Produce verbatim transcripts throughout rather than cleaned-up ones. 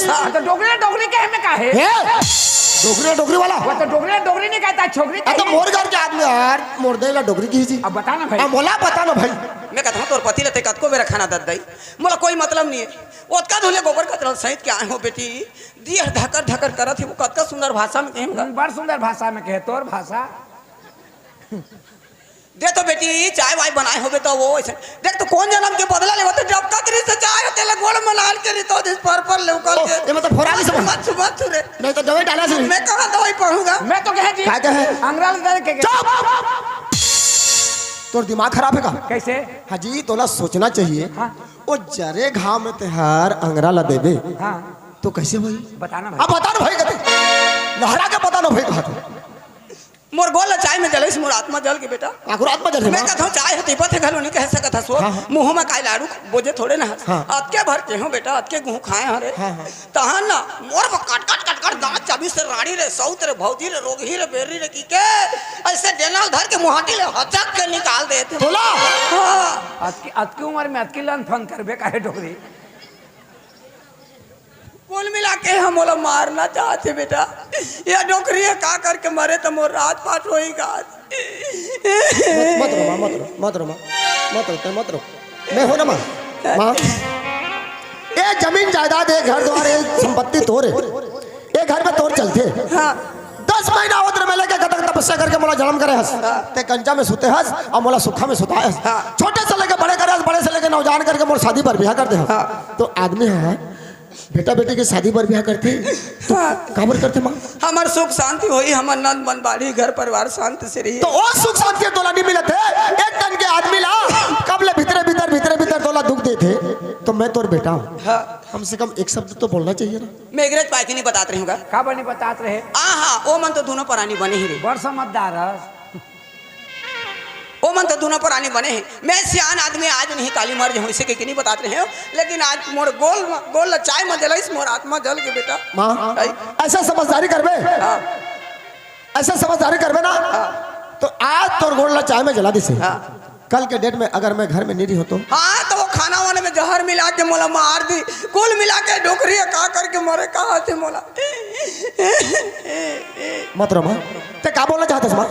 हाँ, तो डोकरी डोकरी कहे में का हे? हे? डोकरी डोकरी वाला? वो तो डोकरी डोकरी नहीं कहता, छोकरी अरे तो कही। मोर घर के आदमी यार, मोर दे ला डोकरी की जी। अब बता ना भाई। अब मोला बता ना भाई। मैं कहता हूँ, तोर पति ल तैं कतको बेरा खाना दत दई, मोला कोई मतलब नहीं है। ओतका धुले गोबर कचरा सहित के आए हो बेटी, दियर धकर धकर करत हे, वो कतका सुंदर भाषा में कहे हम्म, बड़ सुंदर भाषा में कहे, तोर भाषा। दे तो बेटी, चाय वाय बनाए होबे तो वो ऐसे। देख तो कोन जनम के बदला लेवत हे, जब ककरी से चाय होते ले गोड़ मनाल के रितो दिस पर पर ले उकल ओ, के। ये मतलब फोरा नहीं समझ। मत छू, मत छू रे। नहीं तो दवाई डाला से। मैं कहाँ दवाई पढ़ूंगा? मैं तो कहे जी, का कहे? अंगरा ले दे के। चुप! तोर दिमाग खराब हे का? कैसे? हाँ जी, तोला सोचना चाहिए। हाँ। वो जरे घाव में तेहार अंगरा ला देबे। हाँ। तो कैसे होई? बता ना भाई। अब बता ना भाई कहते। लहरा के बता ना भाई कहते। मोर गोड़ ल चाय में जलइस, मोर आत्मा जल गे बेटा। आखिर आत्मा जल गे, मैं माँ। कथौं चाय ह तिपत हे घलो नइ कह सकत हस वो। हाँ, हाँ। मुँह म काय लाड़ू बोजे थोड़े ना हस। हाँ। अतके भर के हौं बेटा, अतके गुहूँ खाए हौं रे। हाँ, हाँ। तहन ना मोर म कट कट कट कट दाँत चाबिस रे, राड़ी रे, सौत रे, भौजी रे, रोगही रे, बेर्री रे की के अइसे डेना ल धर के मुहाटी ले हचक के निकाल देथे। तोला? हाँ। अतकी, अतकी उमर में अतकी लंद फंद करबे काहे डोकरी? कुल मिला के हम ओला मारना चाहत हे बेटा। ये डोकरी ह का करके मरे त मोर राज पाट होई गा। मत, मत रो माँ, मत रो, मत रो माँ, मत रो, तैं मत रो। मैं हौं ना माँ, माँ। ये जमीन जायदाद, ये घर द्वार, ये संपत्ति तोर हे। ये घर में तोर चलथे। हाँ। दस महीना होत रे, मैं लेके कतक तपस्या करके मोला जन्म करे हस। हाँ। तैं गंजा में सुते हस अउ मोला सुखा में सुताए हस। हाँ। छोटे से लेके बड़े करे हस, बड़े से लेके नौजवान करके मोर शादी बर बिहा कर दे हस। हाँ। तो आदमी ह बेटा बेटी के शादी बर बिहा करथे, तो हाँ। काबर करथे माँ? हमर सुख शांति होई, हमर नंद मन बाढ़ी, घर परिवार शांत से रही। तो ओ सुख शांति तोला नहीं मिलत हे, एक तन के आदमी ला कब ले भीतरे भीतर, भीतरे भीतर तोला दुख देथे, तो मैं तोर बेटा हूँ। हाँ। कम से कम एक शब्द तो बोलना चाहिए ना। मैं एगरेज पाय के नहीं बतात रही हूँ का? काबर नहीं बतात रहे? आ हाँ, ओ मन तो दोनों परानी बने ही रहे। बड़ समझदार हस। ओ मन तो दोनों परानी बने हे। मैं सियान आदमी, आज नहीं काली मर जाऊँ, इसे के नहीं बतात रहे हो, लेकिन आज मोर गोड़, गोड़ ल चाय म जलाइस, मोर आत्मा जल गे बेटा। माँ, आई। ऐसा समझदारी करबे? हाँ। ऐसा समझदारी करबे ना? हाँ। तो आज तोर गोड़ ल चाय में जला दिसे। हाँ। कल के डेट में अगर मैं घर में नहीं रही हूँ तो? हाँ, तो वो खाना वाने में जहर मिला के मोला मार दी। कुल मिला के डोकरी ह का करके मरे कहा थे मोला। मत रो माँ। तैं का बोलना चाहत हस माँ?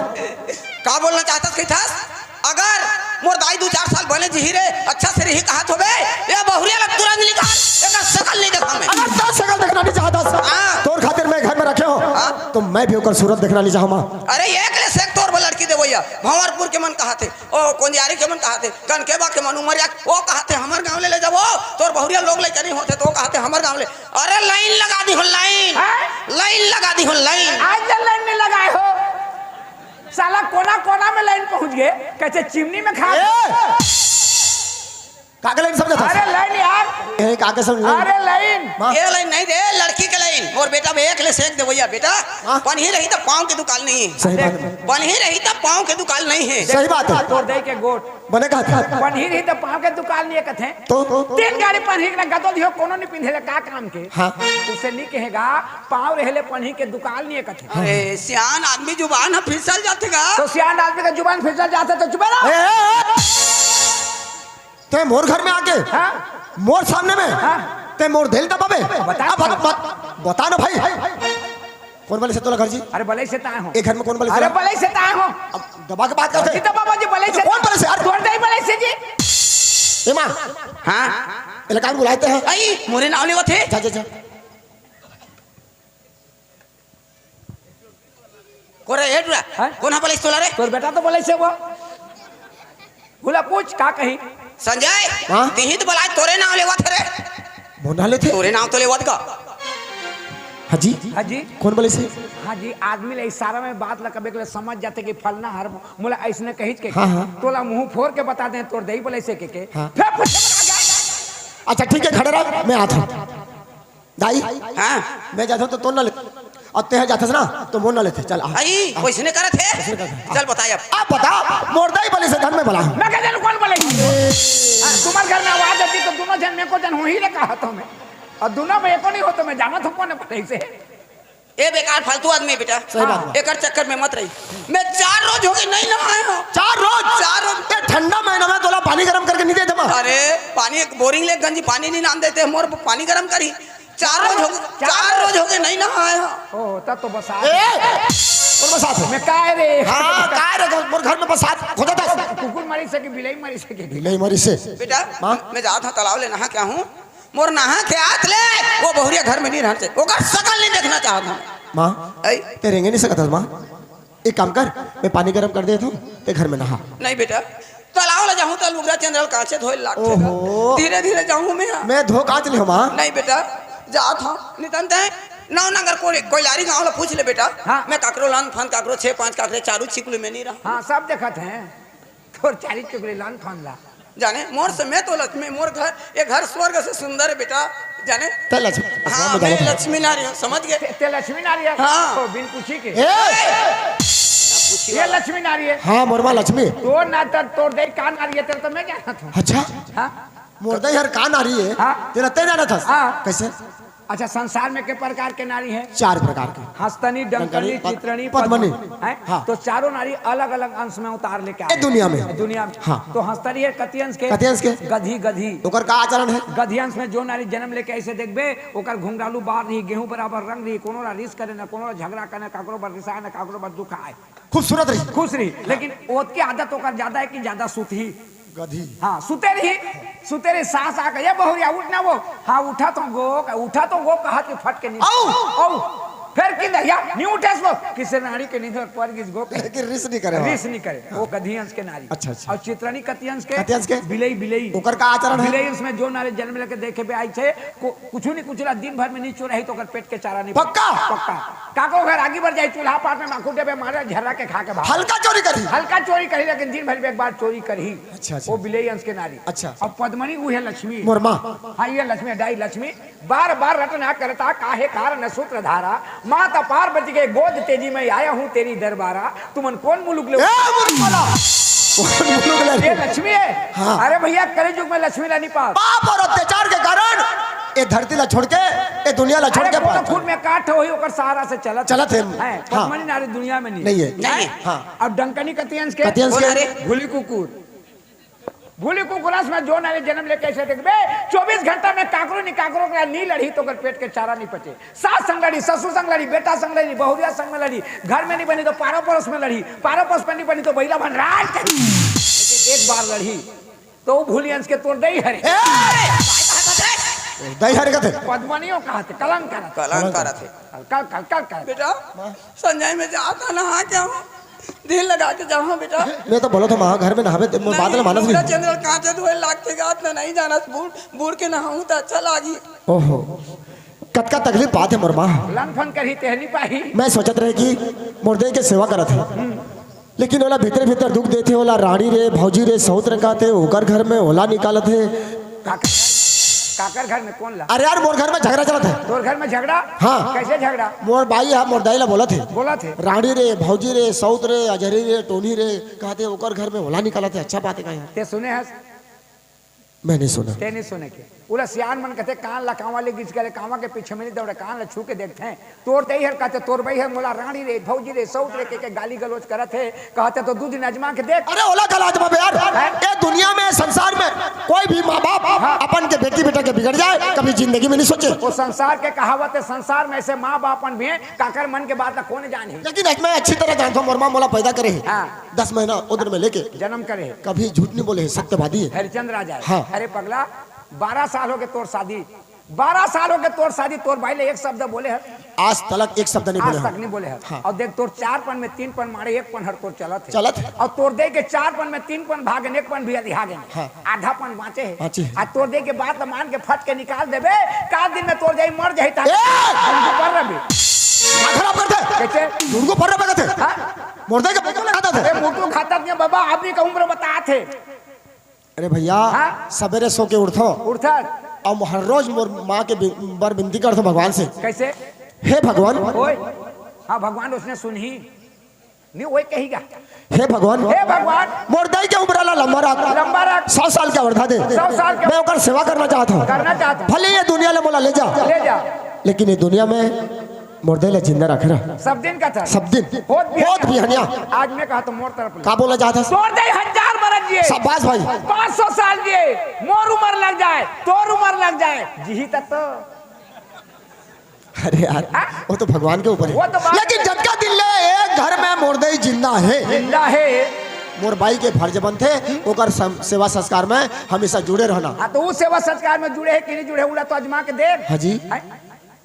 का बोलना चाहत हस कहिथस? अगर मोर दाई दू चार साल बने जिही रे, अच्छा से रही कहत होबे, ये बहुरिया ला तुरंत निकाल, एकर शकल नहीं देखा मैं। अगर तैं शकल देखना नहीं चाहत हस, हाँ। तोर खातिर मैं घर में रखे हौं, हाँ। तो मैं भी ओकर सूरत देखना नहीं चाहूँ माँ। अरे एक ले सेक तोर बर लड़की देवइया, भंवरपुर के मन कहाथे, ओ कोंदियारी के मन कहाथे, कनकेबा के मन उमरिया, ओ कहाथे हमर गाँव ले ले जाबो, तोर बहुरिया लोग ले के नहीं होथे, तो कहाथे हमर गाँव ले। अरे लाइन लगा दी हो, लाइन। हैं? लाइन लगा दी हो, लाइन। आज ले लाइन नहीं लगाए हो। साला कोना कोना में लाइन पहुंच गए, कैसे चिमनी में खा ए! का के लाइन समझत हस? अरे लाइन यार। ए, का के समझ लाइन? अरे लाइन। माँ। ये लाइन नहीं दे, लड़की के लाइन। मोर बेटा में एक ले सेक देवइया बेटा। हाँ। पनही रही तो पाँव के दुकाल नहीं। सही बात है। पनही रही तो पाँव के दुकाल नहीं है। सही बात है। तोर दई के गोठ। बने कहा था। पनही रही तो पाँव के दुकाल नहीं है कथे। तो? तीन गाड़ी पनही के ना गदो दिहो, कोनो नहीं पिंधे ले, का काम के? हाँ। उसे नहीं कहेगा, पाँव रहे ले पनही के दुकाल नहीं है कथे। अरे, सियान आदमी जुबान ह फिसल जाथे गा। तो सियान आदमी का जुबान फिसल जाथे तो चुप रहो। ए, ए, ए। तैं मोर घर में आके, हाँ। मोर सामने में, हाँ। तैं मोर देल दबाबे। बता। अब बत-, बत-, बता ना भाई। कोन बले से तोला घर जी? अरे बले से ताए हो। ए घर में कोन बले से? अरे बले से ताए हो। अब दबा के बात करथे। जी दबा बाजी बले से। कोन बले से? अरे तोर दई बले से जी। ए माँ। हाँ। इलाका में बुलाते हैं। आई, मोरे नाव लेवत हे। जा, जा, जा। कोरे, ए टुरा, हाँ? कोन हा बलाइस तोला रे? तोर बेटा तो बलाइस हे वो। बोला पूछ, का कही? संजय, हाँ? तिही तो बलाए, तोरे नाव लेवत हे रे। मोर नाव लेथे? तोरे नाव तो लेवत का। हाँ जी? हाँ जी? कोन बलाइस हे? हाँ जी, आदमी ले इशारा में बात ला कबे के ले समझ जाथे कि फलना हर मोला अइसने कहिच के। हाँ, हाँ। तोला मुंह फोर के बता दे, तोर दई बलाइस हे के के। हाँ। फिर पूछे में आ गया। अच्छा ठीक हे, खड़े रह, मैं आथों। दाई, हाँ। मैं जाथों तो तोर ना लेथे। अउ तें जाथस ना, तो मोर ना लेथे। चल, आ। आई, आ। वइसने करत हे? वइसने करत हे। चल, बता अब। अब बता, मोर दाई बलाइस हे धन में बलाहूँ। मैं कह जानूँ कोन बलाइस हे? हाँ, तुम्हर घर में आवाज आथे तो दूनों झन में एको झन होही रे कहाथों मैं। अउ दूनों में एको नहीं हो तो मैं जानथों कोन बलाइस हे। ए बेकार फालतू आदमी बेटा। सही बात बा। एकर चक्कर में मत रही। मैं चार रोज हो गे नहीं नहाए हौं। चार रोज? चार रोज। ए ठंडा महीना में तोला पानी गरम करके नहीं देथे मैं। अरे, पानी एक बोरिंग ले गंजी पानी नहीं लान देथे, मोर पानी गरम करही। चार रोज हो गए, चार रोज हो गए, नहीं नहाए हो। ओ, तब तो बरसात ए! कौन बरसात है? मैं काय रे? हाँ, काय रे? मोर घर में बरसात हो जाता है। कुकुर मरी से कि बिलाई मरी से कि? बिलाई मरी से। बेटा, माँ? मैं जात हूँ तालाब ले नहा के आहूँ। मोर नहा के आत ले, वो बहुरिया घर में नहीं रहना चाहिए। ओकर शकल नहीं देखना चाहत हूँ। माँ, ऐ? ते रेंगे नहीं सकत हस, माँ। एक काम कर, मैं पानी गरम कर देत हूँ, ते घर में नहा। नहीं बेटा, तालाब ले जाहूँ त लुगरा चंदरल कांचे धोए लागथे। ओहो। धीरे धीरे जाहूँ मैं। मैं धो कांच लिहूँ, माँ। नहीं बेटा, जात हूँ। नितन ते नौ नंगर कोई, कोइलारी गाँव ला पूछ ले बेटा। हाँ। मैं काकरो लान फान, काकरो छे पाँच, काकरे चारू छिकलू में नहीं रहा। हाँ, सब देखत हैं। तोर चारी चुगली लान फान ला। जाने, मोर समेत वो लक्ष्मी, मोर घर, ये घर स्वर्ग से सुंदर है बेटा। जाने? ते लक्ष्मी, हाँ, मैं लक्ष्मी नारी हूँ, समझ गए? ते, ते लक्ष्मी नारी है? हाँ। तो बिन पूछी के? ए! ये लक्ष्मी नारी है? हाँ, मोर माँ लक्ष्मी। तो ना तर, तोर दे का नारी है, तेरा तो मैं जानत हूँ। अच्छा? हाँ? मोर दे हर का नारी है? हाँ। तेरा ते जानत हस? हाँ। कैसे? अच्छा, संसार में के प्रकार के नारी है? चार प्रकार के। हस्तनी, डंकनी, डंकनी, पद-, चित्रनी, पद्मनी। पद्मनी। हैं? हाँ। तो चारों नारी अलग-अलग अंश में उतार लेके आए। ए दुनिया में। दुनिया में। हाँ। तो हस्तनी है कति अंश के? कति अंश के? गधी, गधी। ओकर का आचरण है? गधी अंश में जो नारी जन्म लेके ऐसे देखबे, ओकर घुंघरालू बार रही, गेहूं बराबर रंग रही, कोनो ला रिस करे ना, कोनो ला झगड़ा करे ना, काकरो बर रिसाए ना, काकरो बर दुखाए। खूबसूरत रही। खुश रही, लेकिन ओतके आदत ओकर ज्यादा है कि ज्यादा सुतही। गधी। हाँ, सुते रही, सुते रही, सास आके, "ये बहुरिया, उठ ना वो।" "हाँ, उठा तो गो, उठा तो गो," कहत के फट के नींद। औ! औ! फिर की दहिया, "नहीं उठे सो।" किसे नारी के नींद में पड़ गिस गो। लेकिन रिस नहीं करे। रिस नहीं करे, वो गधी अंश के नारी। अच्छा, अच्छा। और चित्रनी कति अंश के? कति अंश के? बिलई, बिलई। ओकर का आचरण है? बिलई अंश में जो नारी जन्म लेके देखे पे आई छे, को-, कुछ नहीं, कुछ ना, दिन भर में नहीं चोराही तो ओकर पेट के चारा नहीं पक्का? पक्का। काको घर आगी बर जाई, चूल्हा पाट में माखू देबे मारे, झर्रा के खा के भाग। हल्का चोरी करही। हल्का चोरी करही, लेकिन दिन भर में एक बार चोरी करही। अच्छा, अच्छा। वो बिलई अंश के नारी। अच्छा। अब पद्मनी, वो है लक्ष्मी। मोर माँ। हाँ, ये लक्ष्मी, डाई लक्ष्मी। बार बार रटना करता, काहे कारण सूत्र धारा। माता पार्वती के गोद तेजी में आया हूँ तेरी दरबारा। तुमन कौन मुलुक ले? ए, मुलुक वाला। कौन मुलुक ले? ये लक्ष्मी है। हाँ। अरे भैया, कलयुग में लक्ष्मी ला नहीं पास। पाप और अत्याचार के कारण ये धरती ला छोड़ के, ये दुनिया ला छोड़ अरे, के कोनो पाप। खून में काट होही, ओकर सहारा से चलत चलत है। है, हाँ। पद्मनी नारी दुनिया में नहीं। नहीं है। नहीं है। हाँ। अब डंकनी कति अंश के? कति अंश के? बोला रे। भूली कुकुर। भूली कुकुर अंश में जो नारी जन्म लेके ऐसे देखबे, चौबीस घंटा में काकरो नी काकरो के नी लड़ी तो ओकर पेट के चारा नहीं पचे। सास संग लड़ी, ससुर संग लड़ी, बेटा संग लड़ी, बहुरिया संग में लड़ी, घर में नहीं बनी तो पारो पड़ोस में लड़ी, पारो पड़ोस में नहीं बनी तो बैला भन राज करी। लेकिन एक बार लड़ी तो वो भूली अंश के तोर दई हरे। ए! दई हरे कथे। पद्मनियो कहत हे, कलंक करत हे। कलंक करत हे। कल, कल, कल, कल, कल। बेटा, संजय में जाता नहा के आवा। दिल लगा के जावा बेटा। मैं तो बोलत हूँ, माँ घर में नहावे, ते मोर बात ला मानस नहीं। चंद्र कांचे धोए लाग के गात ना नहीं जाना, बूढ़, बूढ़ के नहाऊं तो अच्छा लागी। ओहो, कतका तकलीफ बात है मोर माँ। लंग फंग करही तेहनी पाही। मैं सोचत रहे कि मोर दे के सेवा करत है, लेकिन ओला भीतरे भीतर दुख देथे, ओला रानी रे, भौजी रे, सौत रे कहथे, ओकर घर में ओला निकालत हे। काकर, काकर घर में कौन ला? अरे यार, मोर घर में झगड़ा चलत हे। तोर घर में झगड़ा? हाँ। कैसे झगड़ा? मोर बाई हा मोर दाई ला बोलत हे। बोलत हे। रानी रे, भौजी रे, सौत रे, अजरी रे, टोनी रे, कहथे ओकर घर में ओला निकालत हे। अच्छा बात हे का यार? ते सुने हस? मैं नहीं सुना। ते नहीं सुने के। उला सियान मन कहते, "कान ला कांवा ले गिच गले, कांवा के पीछे में नहीं दौड़े, कान ला छू के देखते हैं।" तोर दई हर कहते, "तोर बई हर मोला रानी रे, भौजी रे, सौत रे," के, के गाली गलौज करत हे। कहते तो दू दिन आजमा के देख। अरे ओला कल आजमा बे यार। हैं? ए दुनिया में, संसार में कोई भी माँ बाप हाँ। अपन के बेटी बेटा के बिगड़ जाए, कभी जिंदगी में नहीं सोचे। वो संसार के कहावत है, संसार में ऐसे माँ बाप मन भी हैं, काकर मन के बात ला कौन जाने। लेकिन आज मैं अच्छी तरह जानता हूँ, मोर माँ मोला पैदा करे है। हाँ। दस महीना उदर में लेके। जन्म करे है। कभी झूठ नहीं बोले है, सत्यवादी है। हरिचंद राजा है। हाँ। अरे पगला, बारह साल हो गए तोर शादी, बारह साल हो गए तोर शादी, तोर भाई ले एक शब्द बोले है? आज तलक एक शब्द नहीं आज बोले तक हम। नहीं बोले है। हाँ। और देख, तोर चार पन में तीन पन मारे, एक पन हर तोर चलत है। चलत है। और तोर दे के चार पन में तीन पन भागन, एक पन भी अधिहा गए। हाँ। आधा पन बाँचे है। बाँचे है। आ तोर दे के बात ला मान के फट के निकाल देबे, का दिन में तोर जाई मर जाई, ता ए! झुड़गू पर रबे। दिमाग खराब कर दे। कैसे? झुड़गू पर रबे कहते। हाँ? मोर दे के फोटो लगा दे। ए, मोटू खाता नहीं बाबा, आदमी का उम्र बतात है। अरे भैया, हाँ? सबेरे सो के उठथो। उठथस। अब हर रोज मोर माँ के बि-, बर बिनती करथो भगवान से। कैसे? हे भगवान। ओए, हाँ, भगवान उसने सुनही। नहीं, ओए कही का? हे भगवान। हे भगवान। मोर दाई के उम्र ला लंबा रख। लंबा रख। सौ साल के वर्धा दे। सौ साल के मैं ओकर सेवा करना चाहत हूँ। करना चाहत हूँ। भले ये दुनिया ले मोला ले जा। ले जा। लेकिन ये दुनिया में मोर दाई ला जिंदा रखे रह। सब दिन का था। सब दिन। होत बिहनिया। होत बिहनिया। आज मैं कहा तो मोर तरफ ले। का बोला जाता है? तोर दाई हजार बरस जिए। शाबाश भाई। पाँच सौ साल जिए। मोर उम्र लग जाए, तोर उम्र लग जाए। जिही तक तो। अरे यार, वो तो भगवान के ऊपर है। वो तो बात लेकिन जतका दिन ले एक घर में मोर दाई जिंदा है, जिंदा है। मोर बाई के फर्ज बनथे ओकर सम-, सेवा संस्कार में हमेशा जुड़े रहना। हाँ, तो उस सेवा संस्कार में जुड़े है कि नहीं जुड़े, उला तो आजमा के देख। हाँ जी। हैं?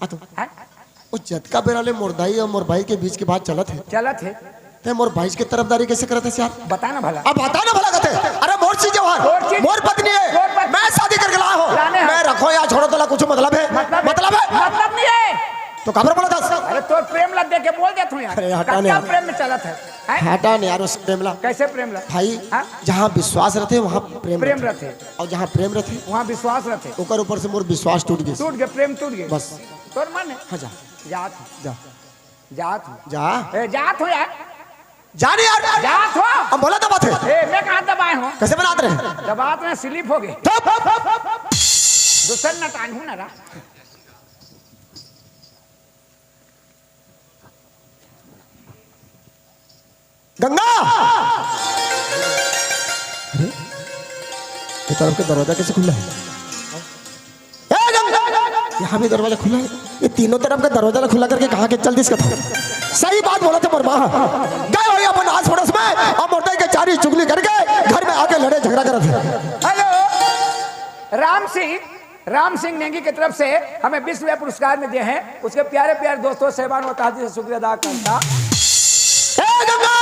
हाँ तो हैं? वो जतका बेरा ले मोर दाई और मोर बाई के बीच के बात चलत है, चलत है। ते मोर बाई के तरफदारी कैसे करत है यार? बता ना भला। अब बता ना भला कहते। अरे मोर चीज है, मोर चीज। मोर पत्नी है। मोर पत्नी। मैं शादी करके लाया हूँ। लाने हैं। मैं रखो या छोड़ो, तोला कुछ मतलब है? मतलब है। मतलब है? मतलब नहीं है। तो काबर बोला था? अरे तोर प्रेम ला देख के बोल देत हूँ यार। अरे हटा नहीं कतका यार। प्रेम में चलत है। हैं? हटा नहीं यार उस प्रेम ला। कैसे प्रेम ला? भाई, हाँ? जहाँ विश्वास रहते वहाँ प्रेम प्रेम रहते। रहते। और जहाँ प्रेम रहते, वहाँ विश्वास रहते। ओकर ऊपर से मोर विश्वास टूट गया। टूट गया, प्रेम टूट गया। बस। तोर मन है? हाँ, जा। जात हूँ। जा। जात हूँ। जा। ए, जात हूँ यार। जा नहीं यार। जात हूँ। हम बोला दबात है। ए, मैं कहाँ दबाए हूँ? कैसे बनात रहे? दबात में slip हो गए। थप। दूसर नटान हूँ ना रा। गंगा! अरे, ये तरफ के दरवाजा कैसे खुला है? ए, गंगा! यहाँ भी दरवाजा खुला है। ये तीनों तरफ का दरवाजा खुला करके कहाँ के चल दिस कथा? सही बात बोला था मोर माँ। गए होई अपन आस पड़ोस में, और मोर दाई के चारी चुगली करके घर में आके लड़े झगड़ा करत है। हेलो, राम सिंह। राम सिंह नेंगी की तरफ से हमें बीस रुपया पुरस्कार में दिए हैं। उसके प्यारे प्यारे दोस्तों, सेवान और ताजी से शुक्रिया अदा करता। ए गंगा!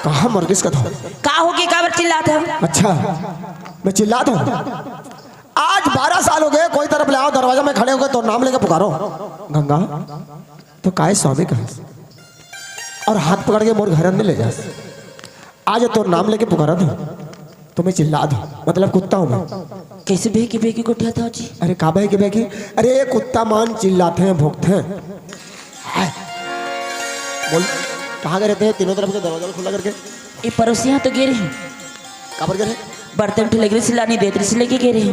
कहाँ मर गइस कथा? का हो के काबर चिल्लात हव? अच्छा, मैं चिल्लात हूँ। आज बारह साल हो गए, कोई तरफ ले आओ, दरवाजा में खड़े होके तोर नाम लेके पुकारो। गंगा, तो काय स्वामी कहा? और हाथ पकड़ के मोर घर में ले जा। आज तोर नाम लेके पुकारा था, तो मैं चिल्ला दूं, मतलब कुत्ता हूँ मैं। कैसे बेकी बेकी गोठियाथव जी? अरे का बेकी बेकी? अरे ये कुत्ता मान चिल्लाते हैं, भोंकते हैं। हाय। बोल, कहाँ गए रहते हैं? तीनों तरफ के दरवाजा खुला करके। ये पड़ोसिया तो गे रहे। काबर गे रहे? बर्तन ठेले गे रहे, लानी देत रहे, लेके गे रहे।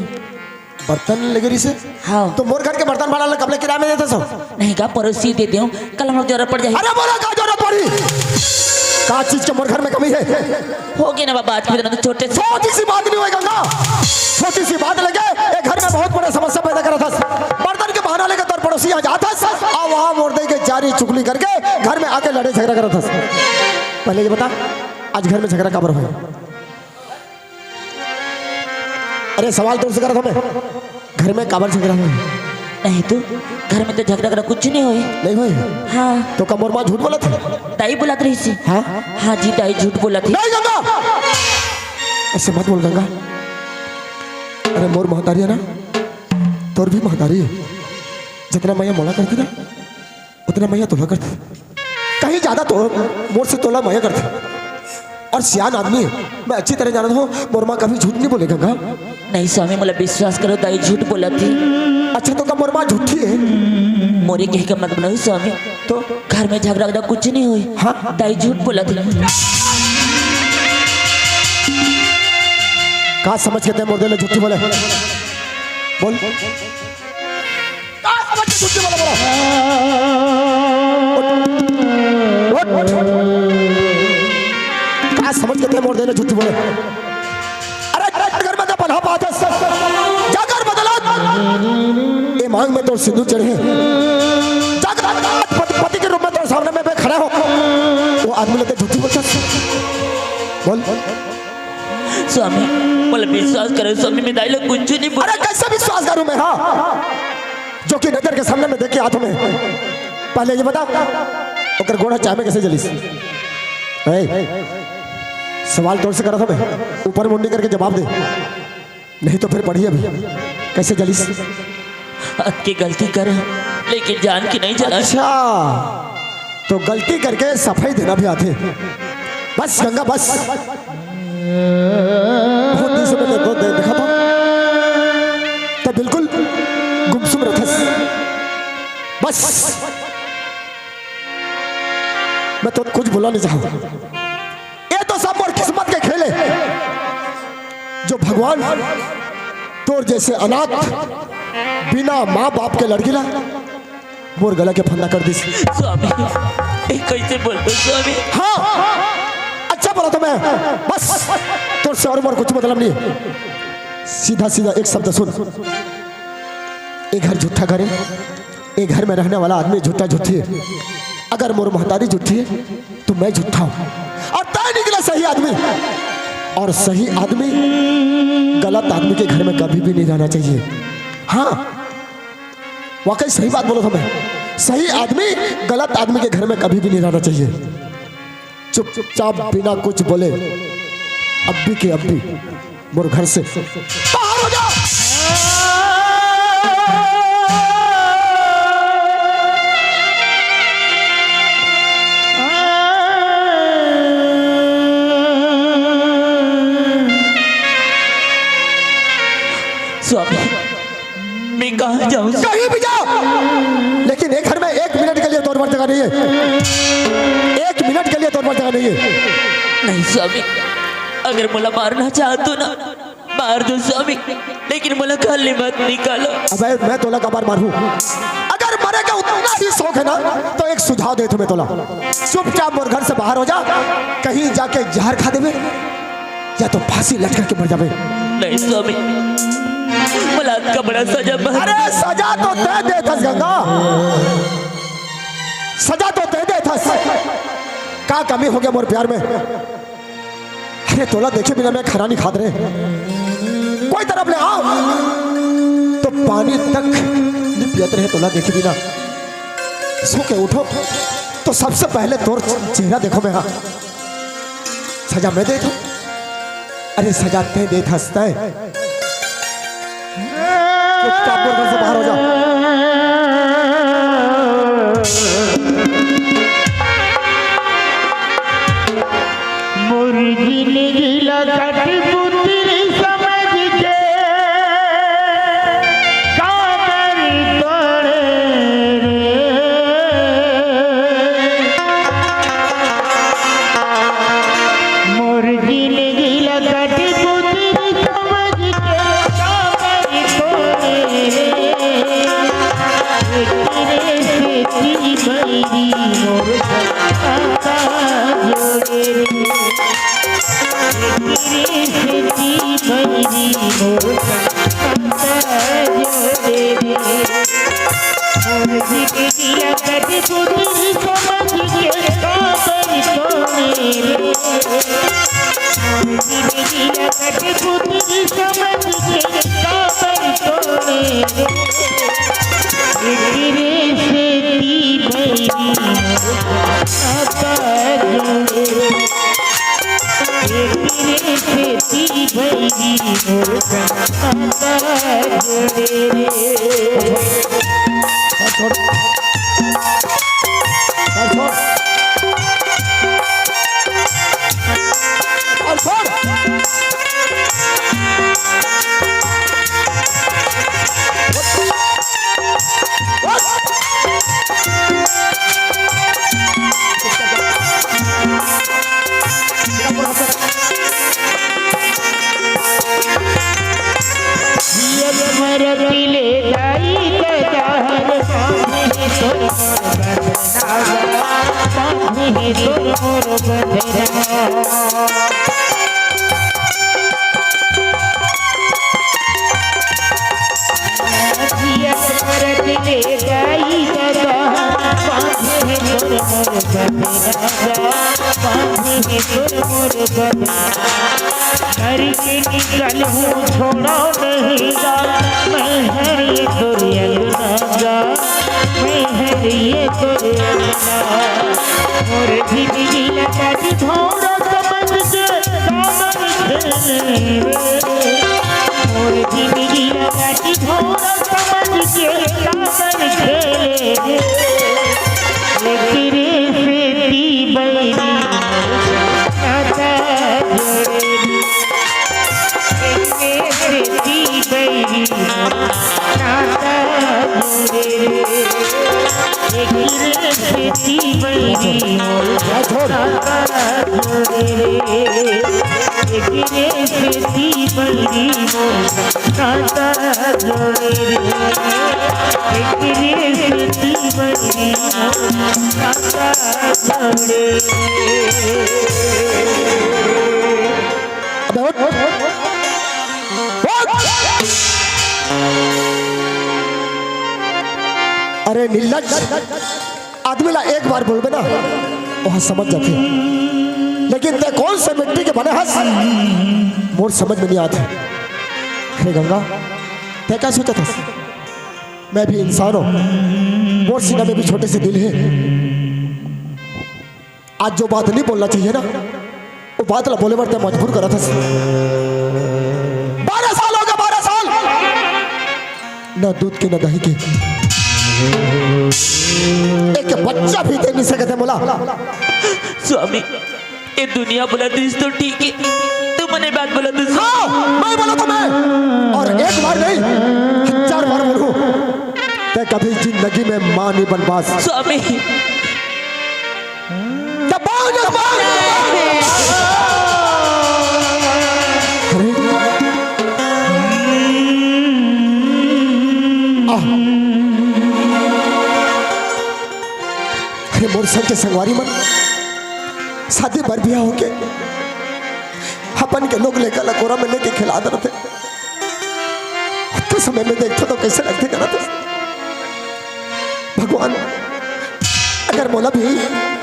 बर्तन लेगे रहिसे? हाँ। तो मोर घर के बर्तन भाड़ा ला कब ले किराया में देथस? नहीं का, पड़ोसी दे देहूँ, कल हमला जरूरत पड़ जाही। अरे बोला का जरूरत पड़ी? का चीज के मोर घर में कमी है? हो गए ना बाबा, आज के दिन तो छोटे से। छोटी सी बात नहीं होय गंगा, छोटी सी बात लेके ये घर में बहुत बड़ा समस्या पैदा करत हस। बर्तन के बहाना लेके तोर पड़ोसी यहाँ जात हस, आ वहाँ मोर दाई के चारी चुगली करके घर में आके लड़े झगड़ा करत हस। पहले ये बता, आज घर में झगड़ा काबर होय? अरे सवाल तोर से करत हूँ मैं, घर में काबर झगड़ा होय? नहीं तो, घर में तो झगड़ा वगड़ा कुछ नहीं होय। नहीं होय? हाँ। तो का मोर माँ झूठ बोलत हे? दाई बोलत रहिसे। हाँ? हाँ जी, दाई झूठ बोलत हे। नहीं गंगा, ऐसे मत बोल गंगा। अरे मोर महतारी है ना, तोर भी महतारी है। जितना मया मोला करती ना, उतना मया तोला करथे। कहीं ज्यादा तो मोर से तोला मया करथे। और सियान आदमी है, मैं अच्छी तरह जानत हूँ, मोर माँ कभी झूठ नहीं बोले गंगा। नहीं स्वामी, मोला विश्वास करो, दाई झूठ बोलत हे। अच्छा, तो का मोर माँ झूठी है? मोरे कहे का मतलब नहीं स्वामी, तो? घर में झगड़ा वगड़ा कुछ नहीं होय। हाँ? दाई झूठ बोलत हे। का समझ के तैं मोर दाई ला झूठी बोले? बोल। का समझ के झूठी बोला, बोला? उठ, उठ, उठ, उठ। का समझ के तैं मोर दाई ला झूठी बोले? अरे, अगर मैं तो पनहा पात हस, जाकर बदला, ये मांग में तोर सिंदूर चढ़े, जाकर पति, पति के रूप में तोर सामने में मैं खड़ा हूँ, वो आदमी ला तैं झूठी बोलथस। बोल। स्वामी, मोला विश्वास करो स्वामी, मैं दाई ला कुछ नहीं बोल। अरे कैसे विश्वास करूं मैं, हाँ? जो कि नजर के सामने में देख के हाथ में। पहले ये बता, ओकर गोड़ चाय में कैसे जलिस? ए, सवाल तोर से करत हूं मैं, ऊपर मुंडी करके जवाब दे, नहीं तो फिर पढ़िए अभी, कैसे जलिस? अतकी गलती करे, लेकिन जान के नहीं जला। अच्छा, तो गलती करके सफाई देना भी आथे। बस गंगा, बस। बहुत दिन से मैं तो दे-, देखा था, तो बिल्कुल गुमसुम रथस। बस, मैं तो कुछ बोला नहीं चाहूँ। ये तो सब मोर किस्मत के खेल है, जो भगवान तोर जैसे अनाथ, बिना माँ बाप के लड़की ला मोर गला के फंदा कर दिस। स्वामी, ये कैसे बोलते स्वामी? हाँ, अच्छा बोला तो मैं, बस तोर से और मोर कुछ मतलब नहीं। सीधा सीधा एक शब्द सुन, ये घर झूठा घर है, ये घर में रहने वाला आदमी झूठा झूठी है। अगर मोर महतारी झूठी है तो मैं झूठा हूँ, और तय निकला सही आदमी। और सही आदमी गलत आदमी के घर में कभी भी नहीं रहना चाहिए। हाँ, वाकई सही बात बोला था मैं। सही आदमी गलत आदमी के घर में कभी भी नहीं रहना चाहिए। चुपचाप बिना कुछ बोले अभी के अभी मोर घर से बाहर हो जा। स्वामी, मैं कहाँ जाऊँ? कहीं भी जाओ, लेकिन ये घर में एक मिनट के लिए तोर बर जगह नहीं है। एक मिनट के लिए तोर बर जगह नहीं है। नहीं स्वामी, अगर मोला मारना चाहत हो ना, मार दो स्वामी, लेकिन मोला घर ले मत निकालो। अबे, मैं तोला काबर मारहूँ? अगर मरे का उतना ही शौक है ना, तो एक सुझाव देथों मैं तोला। चुपचाप मोर घर से बाहर हो जा, कहीं जाके जहर खा देबे, या तो फांसी लटका के मर जाबे। नहीं स्वामी, मोला अतका बड़ा सजा मत। अरे, सजा तो तय देथस गंगा, सजा तो तय देथस। का कमी हो गया मोर प्यार में? अरे, तोला देखे बिना मैं खाना नहीं खात रहे। कोई तरफ ले आओ तो पानी तक नहीं पियत रहे तोला देखे बिना। सो के उठों तो सबसे पहले तोर चेहरा देखों मैं। हाँ, सजा मैं देथों। अरे, सजा तय देथस तय। चुपचाप मोर घर से बाहर हो जा। मोर जिंदगी ला कठपुतली समझ के काबर तोड़े रे। मोर जिंदगी ला कठपुतली समझ के काबर तोड़े रे। तेरे से ती बैरी मोर सत्ता जोड़े रे। तेरे से ती बैरी मोर सत्ता जोड़े रे। मोर जिंदगी ला कठपुतली समझ के काबर तोड़े रे। मोर जिंदगी ला कठपुतली समझ के काबर तोड़े रे। एकरे सेती बैरी मोर सत्ता जोड़े रे। एकरे सेती बैरी मोर सत्ता जोड़े रे। और छोड़। और छोड़। जियत मरत ले दाई ददा हर बांधे तोर मोर बदना, बांधे तोर मोर बदना। जियत मरत ले दाई ददा हर बांधे तोर मोर बदना, बांधे तोर मोर बदना। घर के निकल हूँ छोड़ा नहीं गा, मैं हर ये तोर अंगना गा, मैं हर ये तोर अंगना। मोर जिंदगी ला कठपुतली समझ के काबर खेले रे। मोर जिंदगी ला कठपुतली समझ के काबर खेले रे। एकरे सेती बैरी नाता जोड़े रे। एकरे सेती बैरी नाता जोड़े रे। एकरे सेती बैरी नाता जोड़े रे। एकरे सेती बैरी नाता जोड़े रे। एकरे सेती बैरी नाता जोड़े रे। अबे उठ। उठ। निर्लज आदमी ला एक बार बोलबे ना, वह समझ जाथे। लेकिन ते कौन से मिट्टी के बने हस, मोर समझ में नहीं आथे। अरे गंगा, ते का सोचत हस? मैं भी इंसान हूँ, मोर सीना में भी छोटे से दिल है। आज जो बात नहीं बोलना चाहिए ना, वो बात ला बोले बर ते मजबूर करत हस। बारह साल हो गए, बारह साल, ना दूध के ना दही के, एक बच्चा भी दे नहीं सकते मोला। स्वामी, ये दुनिया बोला दिस तो ठीक है, तू मने बात बोला दिस। हाँ, मैं बोला तो मैं, और एक बार नहीं, हजार बार बोलूं, ते कभी जिंदगी में माँ नहीं बन पास। स्वामी, दबाओ, दबाओ। अरे। आह। अरे मोर संग के संगवारी मन, शादी बर बिहाव होके अपन के लोग लइका ला कोरा में लेके खेलात रथे। अतके समय में देखथों तो कैसे लगथे जानत हस? भगवान, अगर मोला भी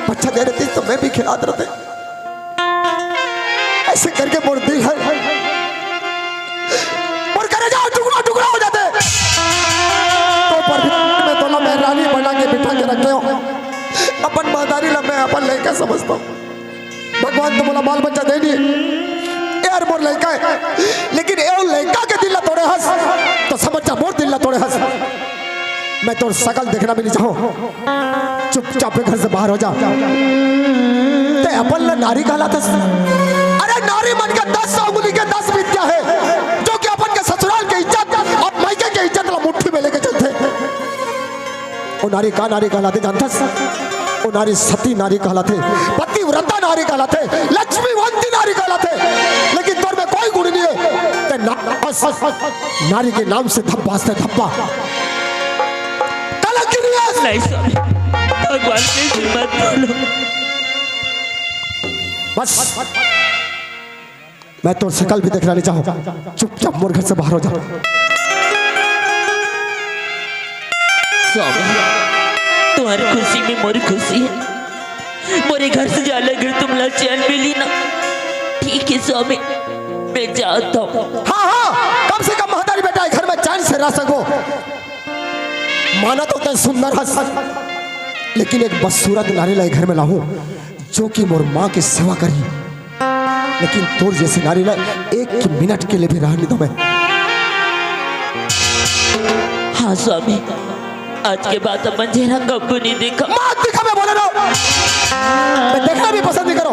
बच्चा दे रहतिस तो मैं भी खेलात रहते। ऐसे करके मोर दिल है, मोर करेजा टुकड़ा टुकड़ा हो जाते। तो पर भी मैं तोला मेहरानी बना के बिठा के रखे हूँ। अपन महतारी ला मैं अपन लइका समझता हूँ। भगवान तो मोला बाल बच्चा दे दिए, यार मोर लइका है, लेकिन ए लइका के दिल ला तोड़े हस, तो समझ जा मोर दिल ला तोड़े हस। मैं तोर शकल देखना भी नहीं चाहूँ, चुपचाप घर से बाहर हो जा। ते अपन ला नारी कहलात हस? अरे नारी मन के दस अंगुली के दस विद्या है, जो कि अपन के ससुराल के इज्जत और मायके के इज्जत ला मुट्ठी में लेके चलथे। ओ नारी का नारी कहलाथे जानथस? ओ नारी सती नारी कहलाथे, पतिव्रता नारी कहलाथे, लक्ष्मीवंती नारी कहलाथे। लेकिन तोर में कोई गुण नहीं है। ते ना, बस, नारी के नाम से धब्बा से धब्बा। कलंकिनी है। नहीं स्वामी, भगवान के श्रीमत बोलो। बस, मैं तोर शकल भी देखना नहीं चाहूँ। चुपचाप मोर घर से बाहर हो जा। स्वामी, तुम्हारी खुशी में मोरी खुशी है। मोरे घर से जाले अगर तुमला चैन मिली ना, ठीक है स्वामी, मैं जाता हूँ। हाँ, हाँ, कम से कम महतारी बेटा घर में चैन से रह सको। माना तो ते सुंदर हस, लेकिन एक बदसूरत नारी ला घर में लाहूं, जो कि मोर माँ के सेवा करही। लेकिन तोर जैसे नारी ला एक मिनट के लिए भी रहने दो मैं। हाँ स्वामी, आज के बाद अपन चेहरा कब्बू नहीं देखा। मत दिखा, मैं बोले रहा हूँ। मैं देखना भी पसंद नहीं करो।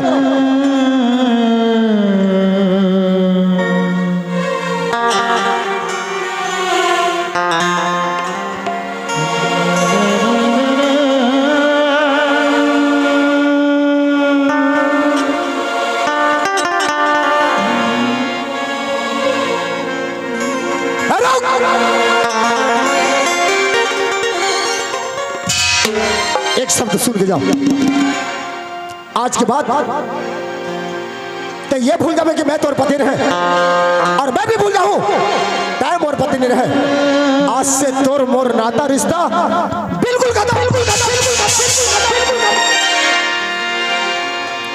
एक शब्द सुन के जाओ। आज के बाद ते ये भूल जाबे कि मैं तोर पति रहे और मैं भी भूल जाऊं ते मोर पति नहीं रहे। आज से तोर मोर नाता रिश्ता बिल्कुल खत्म, बिल्कुल खत्म, बिल्कुल खत्म, बिल्कुल खत्म।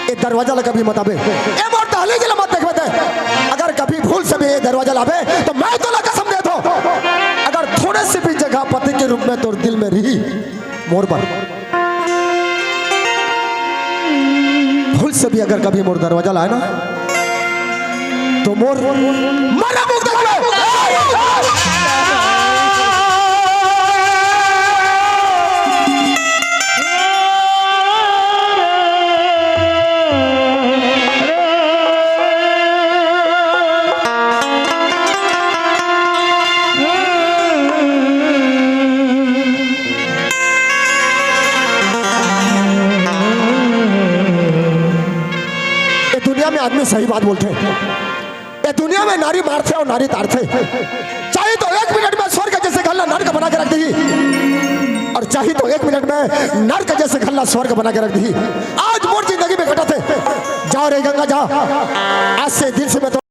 ये दरवाजा ला कभी मत आबे, ये मोर दहलीज ला मत देखबे ते। अगर कभी भूल से भी ये दरवाजा ला आबे तो मैं तोला कसम देथों, अगर थोड़े से भी जगह पति के रूप में तोर दिल में रही, मोर बर। भूल से भी अगर कभी मोर दरवाजा ला आए ना, तो मोर मरा मुख देखबे। ये दुनिया में आदमी सही बात बोलथे। ये दुनिया में नारी मारथे और नारी तारथे। चाहे तो एक मिनट में स्वर्ग जैसे घर ला नर्क बना के रख दी, और चाहे तो एक मिनट में नर्क जैसे घर ला स्वर्ग बना के रख दी। आज मोर जिंदगी में घटत हे, जा रे गंगा जा, आज से दिन से मैं तो